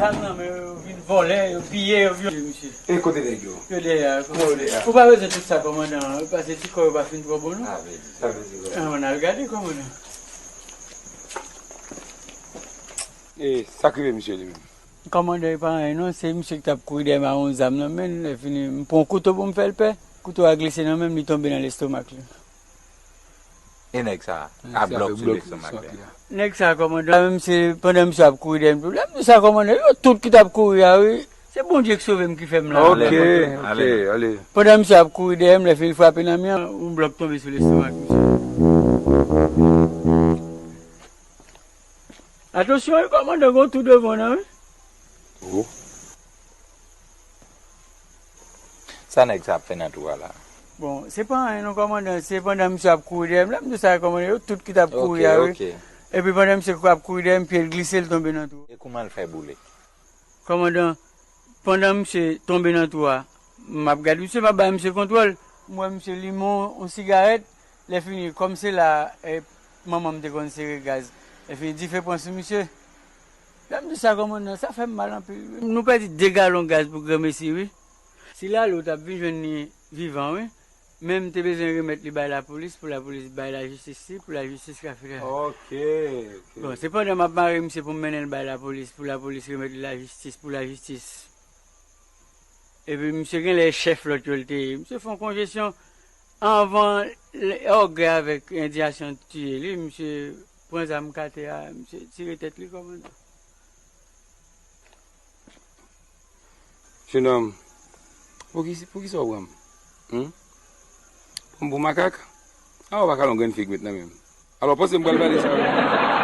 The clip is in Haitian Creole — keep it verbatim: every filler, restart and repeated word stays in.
Zam nan men yo, vin vòlè, yo piye, yo vyole misye. E kote nèg yo? Yo dèyè a. Kote yo dèyè a? Ou pa bezwen tout sa, kòmandan. Pase ti kò yo pa fin twò bon, non. Sa vle di. Sa vle di, an, ann al gade, kòmandan. E sa k rive misye li menm? Kòmandan, e pa anyen non, se misye ki t ap kouri dèyè m ak yon zam nan men l, lè fini, m pran yon kouto pou m fè l pè, kouto a glise nan men m, li tonbe nan lestomak li. E nèg sa a, a blòk sou lestomak li a. Nèg sa a, kòmandan, menm se pandan misye ap kouri dèyè m tou. Lè m di sa, kòmandan, yo tout ki t ap kouri a, wi. Se Bondye ki sove m ki fè m la. Ok, ok, ale. Pandan misye ap kouri dèyè m, lè fini frape nan mi an, yon blòk tonbe sou lestomak misye. Atansyon, wi, kòmandan, gon tou devan w nan, wi. Oh. Sa nèg sa ap fè nan twou a la? Bon, se pa anyen non, kòmandan, se pandan misye ap kouri dèyè m, lè m di sa, kòmandan, yo tout ki t ap kouri a, wi. Ok, ok. Epi pandan misye ap kouri dèyè m, pye l glise, l tonbe nan twou. E kouman l fè boule? Kòmandan, pandan misye tonbe nan twou a, m ap gade misye, m ap bay misye kontwòl. M wè misye limen yon sigarèt. Lè fini, kòm se la, eh, manman m te konn sere gaz, lè fini, dife pran sou misye. Lè m di sa, kòmandan, sa fè m mal anpil, wi. Nou pèdi de galon gaz pou granmesi, wi. Si Lalo t ap vin jwenn li vivan, wi, men m te bezwen remèt li bay lapolis, pou lapolis bay lajistis li, pou lajistis ka fè. Ok, ok. Bon, se pandan m ap mare misye pou m mennen l bay lapolis, pou lapolis remèt li lajistis, pou lajistis. Epi misye genlè chèf lòt yo l te ye. Misye fè yon konjesyon anvan lè ògèy avèk endiyasyon tiye li, misye pran zam k atè a, misye tire tèt li, kòmandan. Jenòm, poukisa, poukisa w pran m? Hmm? Pran m pou makak? A, w pa ka lon grenn fig met nan men m. Alò, panse m pral pale sa, wi.